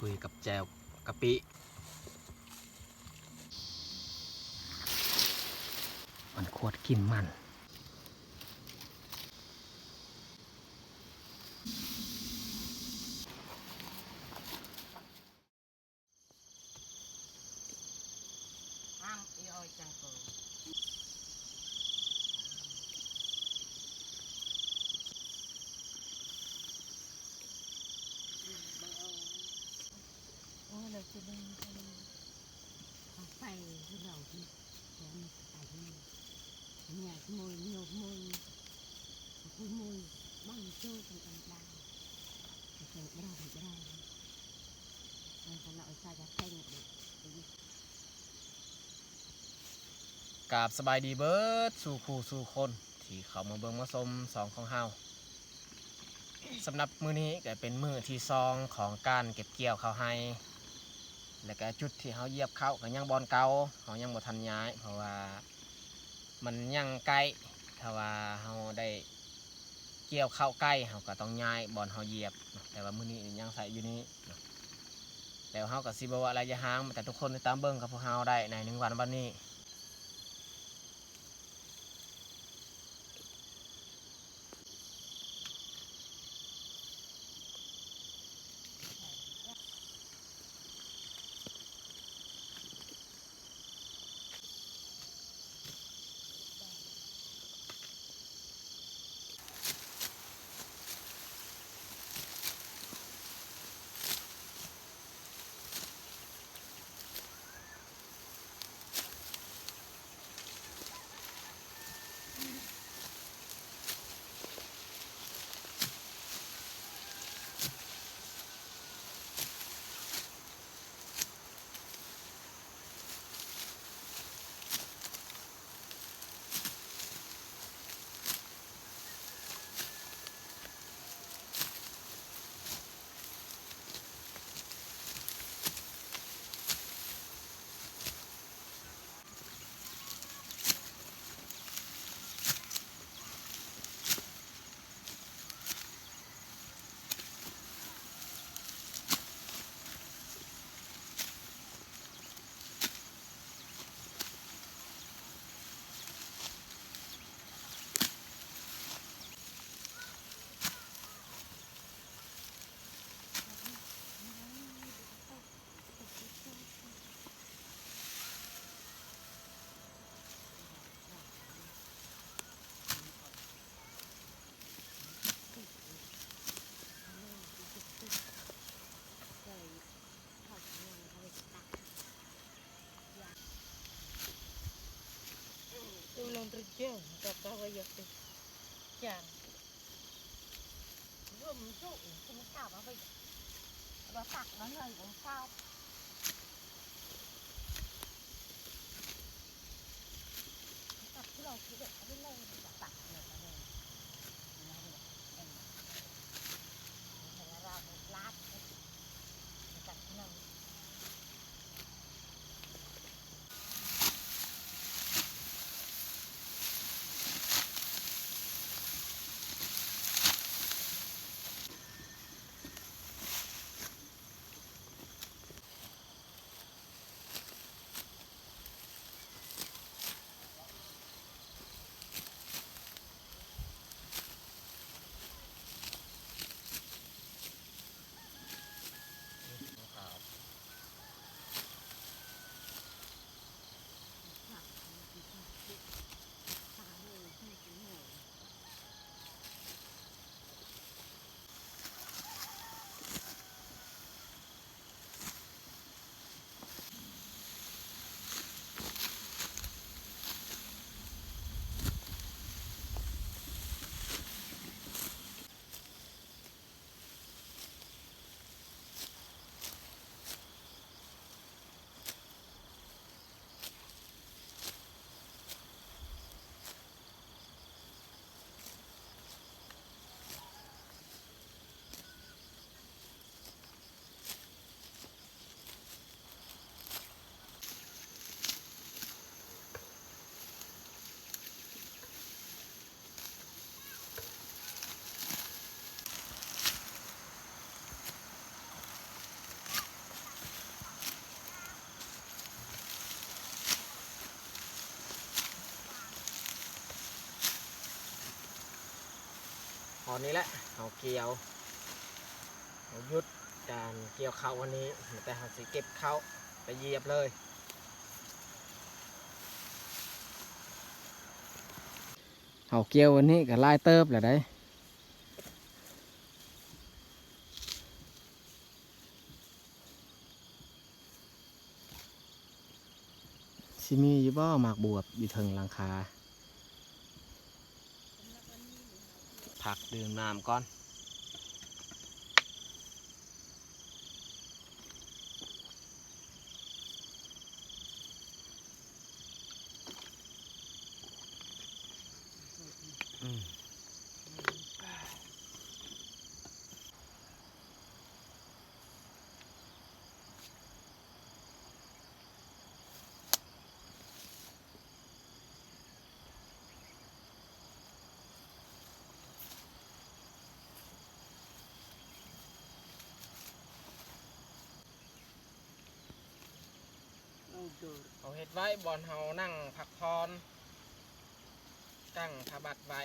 ຄຸຍກັບແຈ່ວກະປິ ມັນຂວດກິນມັນ. ກາບສະບາຍດີເບິດສູ່ຄູ່ສູ່ຄົນທີ່ເຂົ້າມາເບິ່ງມາຊົມຊ່ອງຂອງເຮົາ. ສຳລັບມື້ນີ້ກໍເປັນມື້ທີສອງຂອງການເກັບກ່ຽວເຂົ້າໄຮ່ ແລະກະຈຸດທີ່ເຮົາຢຽບເຂົ້າກໍຍັງບ່ອນເກົ່າ, ເຮົາຍັງບໍ່ທັນຍ້າຍ ເພາະວ່າມັນຍັງໃກ້. ຖ້າວ່າເຮົາໄດ້ກ່ຽວເຂົ້າໃກ້ ເຮົາກໍຕ້ອງຍ້າຍບ່ອນເຮົາຢຽບເນາະ, ແຕ່ວ່າມື້ນີ້ຍັງໃຊ້ຢູ່ນີ້ເນາະ. ແລ້ວເຮົາກໍຊິບໍ່ເວົ້າໄລຍະທາງ, ແຕ່ທຸກຄົນຕິດຕາມເບິ່ງກັບພວກເຮົາໄດ້ໃນໜຶ່ງວັນວັນນີ້. ຕອນນີ້ແຫຼະເຮົາກ່ຽວ ເຮົາຢຸດການກ່ຽວເຂົ້າວັນນີ້ ແຕ່ເຮົາຊິເກັບເຂົ້າໄປຢຽບເລີຍ. ເຮົາກ່ຽວວັນນີ້ກໍຫຼາຍເຕີບແລ້ວເດ້. ຊິມີຢູ່ບໍ່ໝາກບວບຢູ່ເທິງຫຼັງຄາ? ພັກດື່ມນ້ຳກ່ອນ. ເຮົາເຮັດໄວ້ບ່ອນເຮົານັ່ງພັກຜ່ອນ ຕັ້ງຜ້າບັດໄວ້.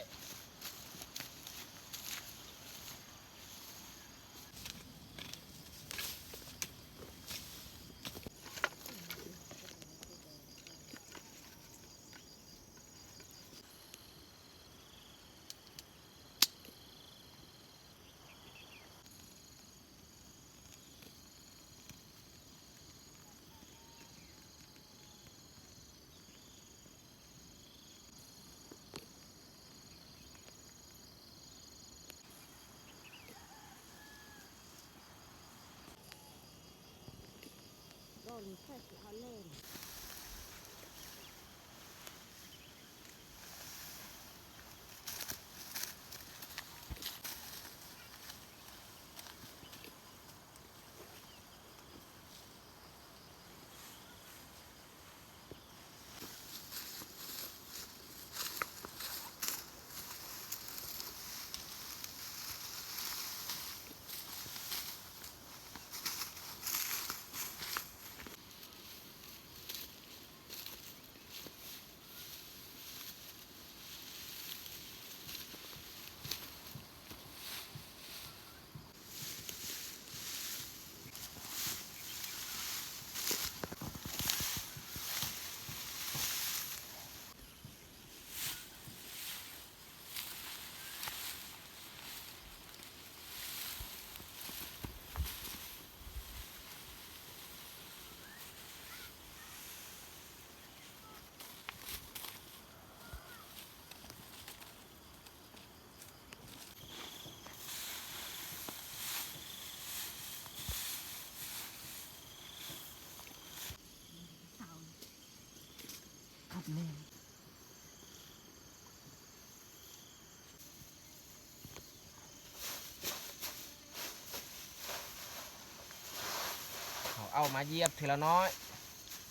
ເຮົາເອົາມາຢຽບທີລະນ້ອຍ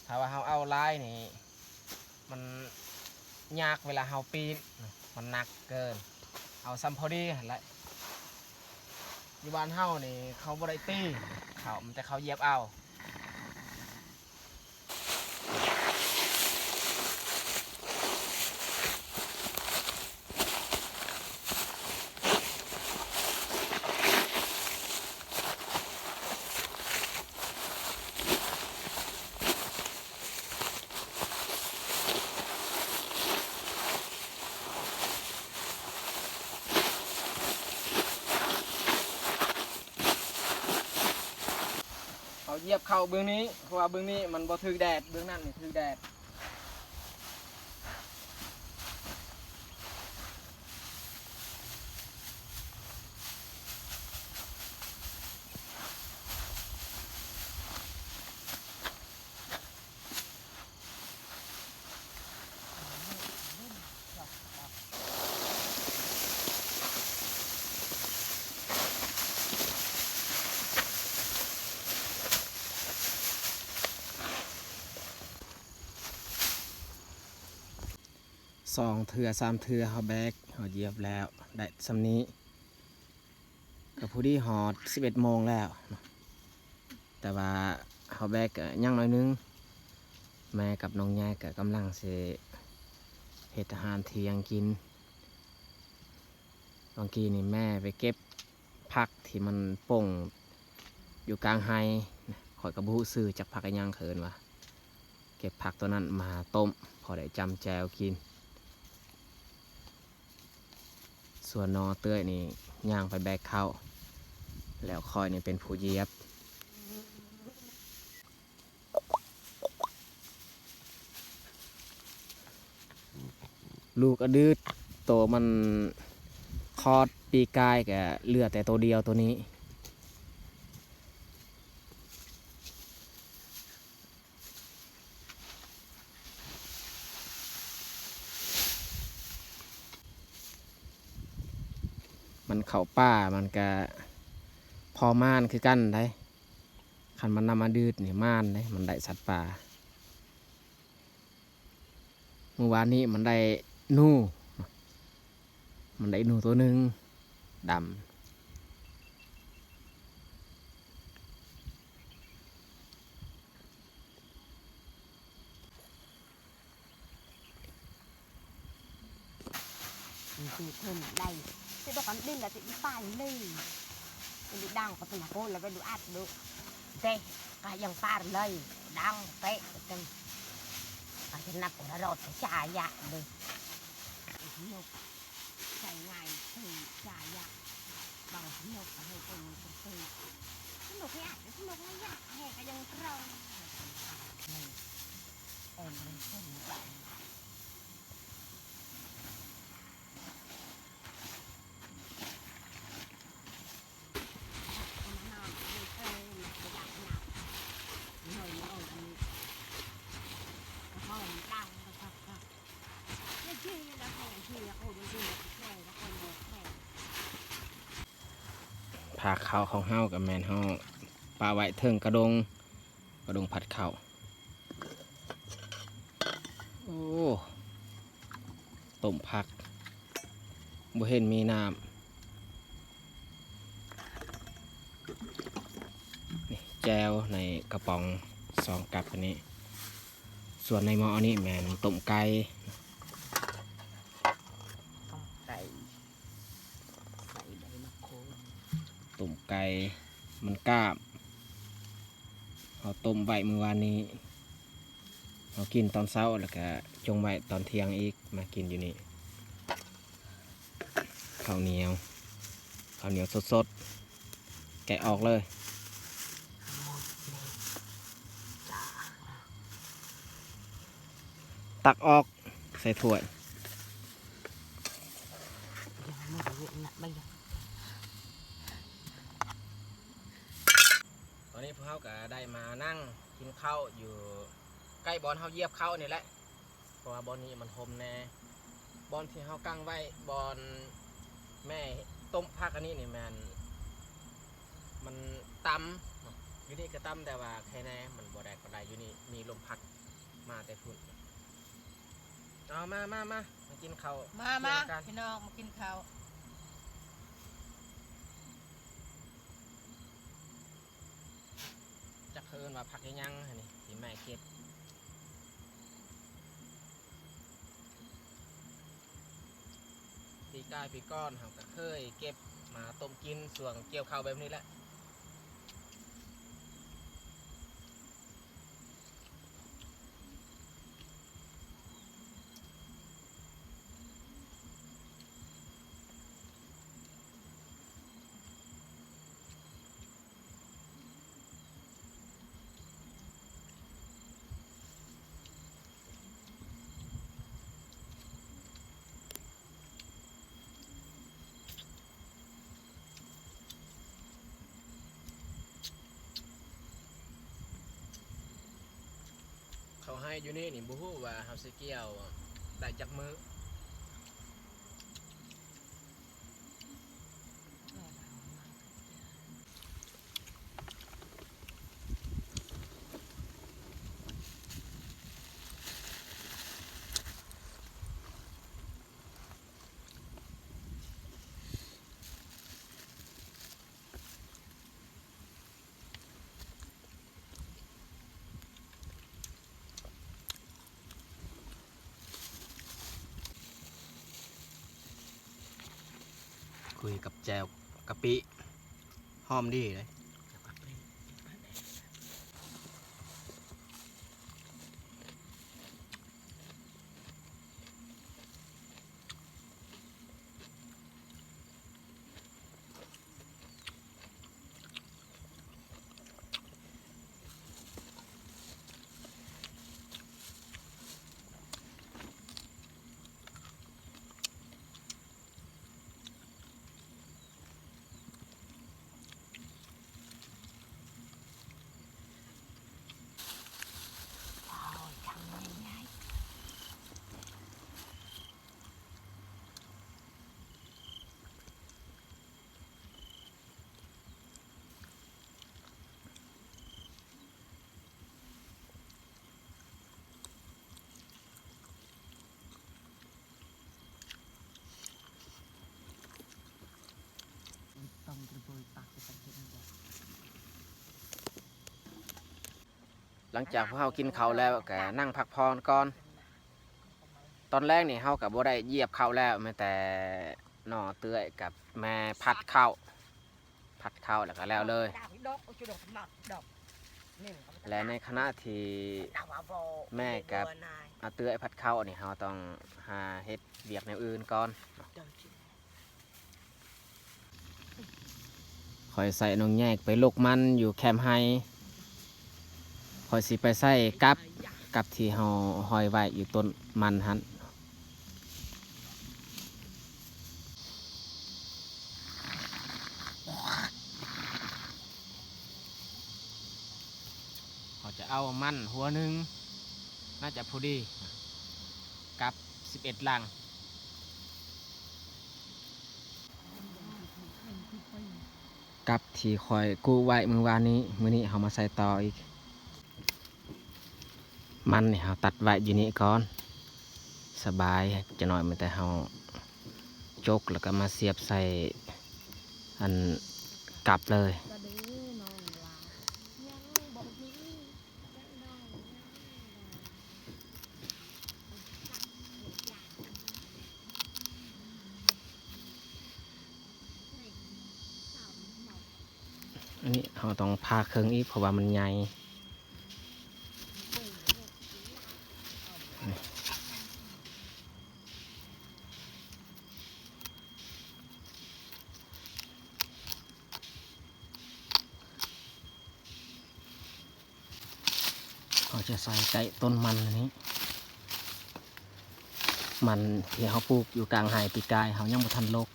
ຖ້າວ່າເຮົາເອົາຫຼາຍນີ້ ມັນຍາກເວລາເຮົາປີນ ມັນໜັກເກີນ ເອົາສ່ຳພໍດີຫັ້ນແຫຼະ. ຢູ່ບ້ານເຮົານີ້ເຂົາບໍ່ໄດ້ຕີເຂົ້າ ມີແຕ່ເຂົາຢຽບເອົາ. ເຮົາຢຽບເຂົ້າເບື້ອງນີ້ ເພາະວ່າເບື້ອງນີ້ມັນບໍ່ຖືກແດດ ເບື້ອງນັ້ນນີ້ຖືກແດດ. ສອງເທື່ອສາມເທື່ອເຮົາແບກ ເຮົາຢຽບແລ້ວ ໄດ້ສ່ຳນີ້ ກໍພໍດີຮອດສິບເອັດໂມງແລ້ວເນາະ ແຕ່ວ່າເຮົາແບກກໍຍັງໜ້ອຍໜຶ່ງ. ແມ່ກັບນ້ອງໃຫຍ່ກໍກຳລັງຊິເຮັດອາຫານທ່ຽງກິນ. ຕອນກີ້ນີ້ແມ່ໄປເກັບຜັກທີ່ມັນປົ່ງຢູ່ກາງໄຮ່ ຂ້ອຍກໍບໍ່ຮູ້ຊື່ຈັກຜັກອີ່ຫຍັງເຂົາເອີ້ນວ່າ ເກັບຜັກຕົວນັ້ນມາຕົ້ມ ພໍໄດ້ຈ້ຳແຈ່ວກິນ. ສ່ວນນ້ອງເຕ້ຍນີ້ຍ່າງໄປແບກເຂົ້າ ແລ້ວຂ້ອຍນີ້ເປັນຜູ້ຢຽບ. ລູກອະດືດ ໂຕມັນຄອດປີກາຍກະເຫຼືອແຕ່ໂຕດຽວໂຕນີ້. ມັນເຂົ້າປ່າ ມັນກະພໍມານຄືກັນໃດ໋ ຄັນມັນນຳມາດືດນີ້ມານເດ້ ມັນໄດ້ສັດປ່າ. ມື້ວານນີ້ມັນໄດ້ໜູ ມັນໄດ້ໜູໂຕໜຶ່ງດຳ. ມັນຄືເພິ່ນໄດ້ ຊິດອກອັນດິນລະຊິໄປເລີຍ ໄປດູດັງປະຕູນະໂກລະໄປດູອັດດູເຕະກະຍັງປານເລີຍ ດັງເຕະກັນ ກະຈະນັບກະລະລອດກະຈາຍະເລີຍ. ຜາເຂົ້າຂອງເຮົາກະແມ່ນເຮົາປະໄວ້ເທິງກະດົງ ກະດົງຜັດເຂົ້າ. ໂອ້ ຕົ້ມຜັກ ບໍ່ເຫັນມີນ້ຳ. ນີ້ແຈ່ວໃນກະປ໋ອງສອງກັບອັນນີ້ ສ່ວນໃນໝໍ້ນີ້ແມ່ນຕົ້ມໄກ່ ຕົ້ມໄກ່ ໃສ່ໃບມະຂູດ ຕົ້ມໄກ່ ມັນກາບ ເຮົາຕົ້ມໄວ້ມື້ວານນີ້ ເຮົາກິນຕອນເຊົ້າ ແລ້ວກະຈົ່ງໄວ້ຕອນທ່ຽງອີກ ມາກິນຢູ່ນີ້. ເຂົ້າໜຽວ ເຂົ້າໜຽວສົດໆ ແກະອອກເລີຍ ຕັກອອກໃສ່ຖ້ວຍ. ຕອນນີ້ພວກເຮົາກະໄດ້ມານັ່ງກິນເຂົ້າຢູ່ໃກ້ບ່ອນເຮົາຢຽບເຂົ້ານີ້ແຫຼະ ເພາະວ່າບ່ອນນີ້ມັນຮົ່ມແນ່ ບ່ອນທີ່ເຮົາກາງໄວ້ ບ່ອນແມ່ຕົ້ມຜັກອັນນີ້ນີ້ແມ່ນມັນຕ່ຳເນາະ ຢູ່ນີ້ກະຕ່ຳ ແຕ່ວ່າໄຄແນ່ ມັນບໍ່ແດດປານໃດ ຢູ່ນີ້ມີລົມພັດມາແຕ່ພຸ້ນ. ເອົາ ມາ ມາ ມາ ມາກິນເຂົ້າ ມາ ມາ ກິນນຳກັນ ພີ່ນ້ອງ ມາກິນເຂົ້າ. ຈັກເຂົາເອີ້ນວ່າຜັກອີ່ຫຍັງຫັ້ນນີ້ ທີ່ແມ່ເກັບ ປີກາຍປີກ່ອນເຮົາກະເຄີຍເກັບມາຕົ້ມກິນຊ່ວງກ່ຽວເຂົ້າແບບນີ້ແຫຼະ. ເຂົ້າໄຮ່ຢູ່ນີ້ນີ້ ບໍ່ຮູ້ວ່າເຮົາຊິກ່ຽວໄດ້ຈັກມື້. ເ ກັບແຈ່ວກະປິ ຫອມດີເດ້. ຫຼັງຈາກພວກເຮົາກິນເຂົ້າແລ້ວກໍນັ່ງພັກຜ່ອນກ່ອນ. ຕອນແລງນີ້ເຮົາກໍບໍ່ໄດ້ຢຽບເຂົ້າແລ້ວ ມີແຕ່ໜໍ່ເຕື້ອຍກັບແມ່ຜັດເຂົ້າ ຜັດເຂົ້າແລ້ວກໍແລ້ວເລີຍ. ແລະ ໃນຂະນະທີ່ແມ່ກັບອາເຕື້ອຍຜັດເຂົ້ານີ້ ເຮົາຕ້ອງຫາເຮັດວຽກແນວອື່ນກ່ອນ. ຂ້ອຍໃສ່ນ້ອງແຍກໄປລົກມັນຢູ່ແຄມໄຮ່. ຂ້ອຍຊິໄປໃສ່ກັບ ກັບທີ່ເຮົາຫ້ອຍໄວ້ຢູ່ຕົ້ນມັນຫັ້ນ. ເຮົາຈະເອົາມັນຫົວໜຶ່ງ ໜ້າຈະພໍດີ ກັບສິບເອັດຫຼັງ. ກັບທີ່ຂ້ອຍກູ້ໄວ້ມື້ວານນີ້ ມື້ນີ້ເຮົາມາໃສ່ຕໍ່ອີກ. ມັນນີ້ເຮົາຕັດໄວ້ຢູ່ນີ້ກ່ອນ ສະບາຍ. ຈັກໜ້ອຍມີແຕ່ເຮົາຈົກ ແລ້ວກໍມາສຽບໃສ່ອັນກັບເລີຍ. ອັນນີ້ເຮົາຕ້ອງຜ່າເຄິ່ງອີກ ເພາະວ່າມັນໃຫຍ່. ເຮົາຈະໃສ່ໃຕ້ຕົ້ນມັນນີ້ ມັນທີ່ເຮົາປູກຢູ່ກາງໄຮ່ປີກາຍ ເຮົາຍັງບໍ່ທັນລົກ.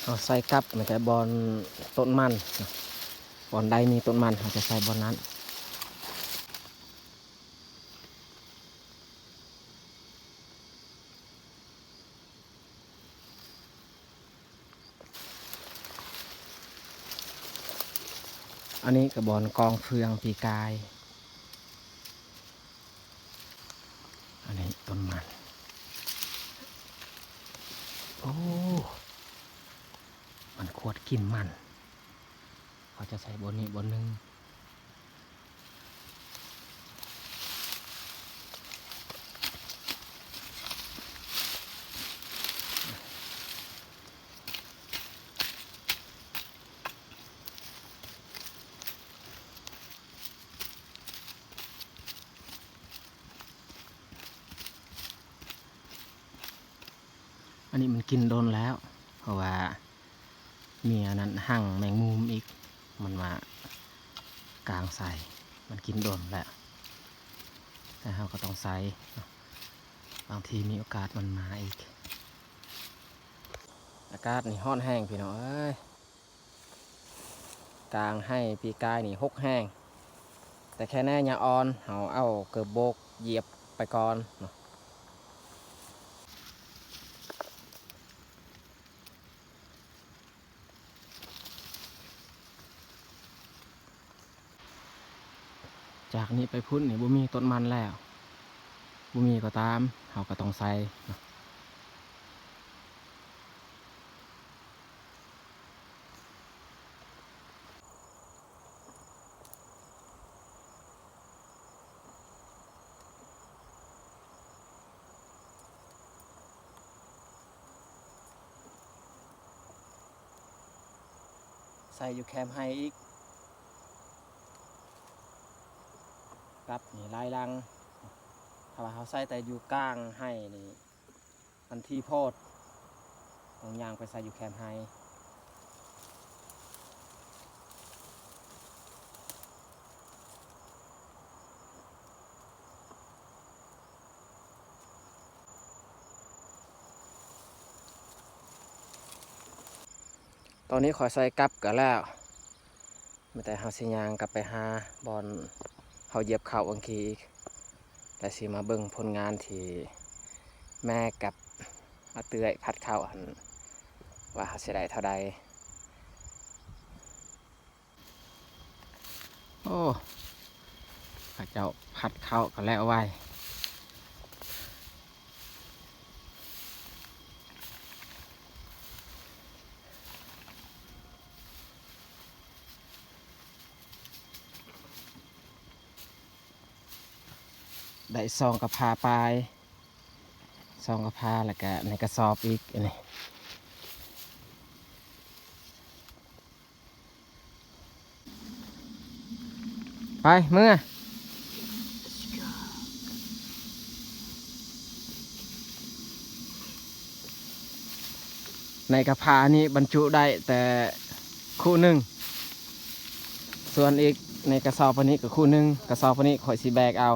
ເຮົາໃສ່ກັບ ແລ້ວກໍບ່ອນຕົ້ນມັນ ບ່ອນໃດມີຕົ້ນມັນ ເຮົາຈະໃສ່ບ່ອນນັ້ນ. ອັນນີ້ກໍບ່ອນກອງເຟືອງປີກາຍ. ອັນນີ້ຕົ້ນມັນ. ໂອ້ ມັນຂວດກິນມັນ. ເຂົາຈະໃສ່ບ່ອນນີ້ບ່ອນໜຶ່ງ. ອັນນີ້ມັນກິນດົນແລ້ວ ເພາະວ່າມີອັນນັ້ນ ຮັງແມງມຸມອີກ ມັນມາກາງໃສ່ ມັນກິນດົນແລ້ວ ແຕ່ເຮົາກໍຕ້ອງໃສ່. ບາງທີມີໂອກາດມັນມາອີກ. ອາກາດນີ້ຮ້ອນແຮງພີ່ນ້ອງເອີຍ. ກາງໄຮ່ປີກາຍນີ້ຫົກແຮງ, ແຕ່ແຄ່ແນ່ຫຍ້າອ່ອນ ເຮົາເອົາເກີບໂບກຢຽບໄປກ່ອນເນາະ. ຈາກນີ້ໄປພຸ້ນນີ້ບໍ່ມີຕົ້ນມັນແລ້ວ, ບໍ່ມີກໍຕາມ ເຮົາກໍຕ້ອງໃສ່ເນາະ. ໃສ່ຢູ່ແຄມໄຮ່ອີກ, ກັບນີ້ຫຼາຍຫຼັງ. ຖ້າວ່າເຮົາໃສ່ແຕ່ຢູ່ກາງໄຮ່ນີ້ ມັນຖີ່ໂພດ, ຕ້ອງຍ່າງໄປໃສ່ຢູ່ແຄມໄຮ່. ຕອນນີ້ຂ້ອຍໃສ່ກັບກໍແລ້ວ, ມີແຕ່ເຮົາຊິຍ່າງກັບໄປຫາບ່ອນເຮົາຢຽບເຂົ້າວັງກີອີກ, ແລ້ວຊິມາເບິ່ງຜົນງານທີ່ແມ່ກັບອາເອື້ອຍຜັດເຂົ້າຫັ້ນ ວ່າເຮົາຊິໄດ້ເທົ່າໃດ. ໂອ້ ເຂົາເຈົ້າຜັດເຂົ້າກໍແລ້ວໄວ. ໄດ້ສອງກະພາປາຍ, ສອງກະພາ ແລ້ວກະໃນກະສອບອີກ ອັນນີ້. ໄປ ເມືອ. ໃນກະພານີ້ບັນຈຸໄດ້ແຕ່ຄູ່ໜຶ່ງ, ສ່ວນອີກໃນກະສອບອັນນີ້ກໍຄູ່ໜຶ່ງ, ກະສອບອັນນີ້ຂ້ອຍຊິແບກເອົາ.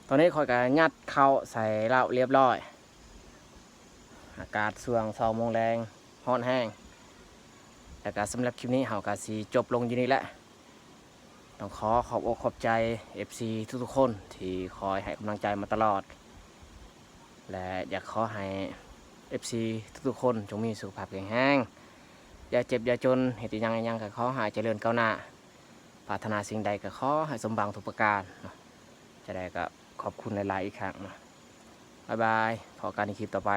ຕອນນີ້ຂ້ອຍກໍຍັດເຂົ້າໃສ່ເລົາລຽບຮ້ອຍ. ອາກາດຊ່ວງສອງໂມງແລງ ຮ້ອນແຮງ. ແລ້ວກໍສຳລັບຄລິບນີ້ເຮົາກໍຊິຈົບລົງຢູ່ນີ້ແຫຼະ. ຕ້ອງຂໍຂອບອົກຂອບໃຈເອັຟຊີທຸກໆຄົນທີ່ຄອຍໃຫ້ກຳລັງໃຈມາຕະຫຼອດ ແລະ ຢາກຂໍໃຫ້ເອັຟຊີທຸກໆຄົນຈົ່ງມີສຸຂະພາບແຂງແຮງ, ຢ່າເຈັບຢ່າຈົນ, ເຮັດອີ່ຫຍັງອີ່ຫຍັງກໍຂໍໃຫ້ຈະເລີນກ້າວໜ້າ, ປາດຖະໜາສິ່ງໃດກໍຂໍໃຫ້ສົມຫວັງທຸກປະການເນາະ. ຈະໄດ້ກໍຂອບຄຸນຫຼາຍໆອີກຄັ້ງເນາະ. ບາຍບາຍ, ພໍ້ກັນໃນຄລິບຕໍ່ໄປ.